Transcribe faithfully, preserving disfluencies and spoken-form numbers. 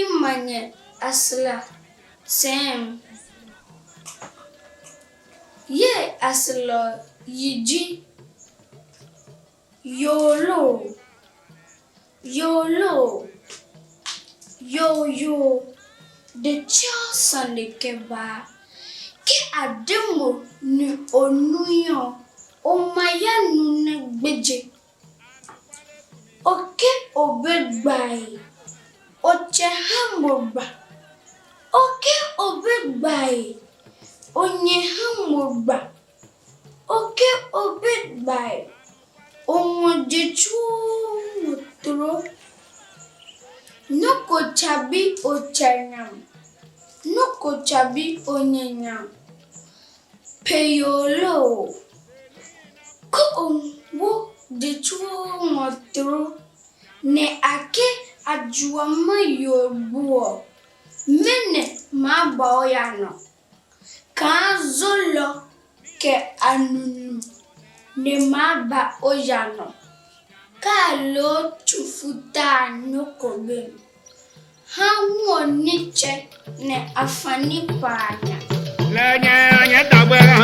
imanyɛ a sla sɛɛm. Ye a slɔ yi ji yooloo, yooloo, yoyoo, de tsɛɔ sane kɛ baa. Ke a de mo nɛ o nui ɔ, o ma ya nu nɛ gbeje. O ke o be gbae, o tsɛ ha mo gba. O ke o be gbae, o nyɛ ha mo gba. O ke o be gbae, o ngɔ je tsuo ngɔ tloo. Nɔ́ ko tsa bi o tsɛ nya, nɔ́ ko tsa bi o nyɛ nya. Pe yooloo, ko o wo je tsuo ngɔ tloo, nɛ a ke a juɔ ma yo gbo ɔ, mɛnɔ maa ba o ya nɔ? Kaa zolɔ kɛ a nunu nɛ maa ba o ya nɔ. Kaa loo tsu futaa nɔ́ ko be mi. Ha hu ɔ nitsɛ nɛ a fa ní pa a nya. Lɛ nyɛ a nyɛ tagbe ha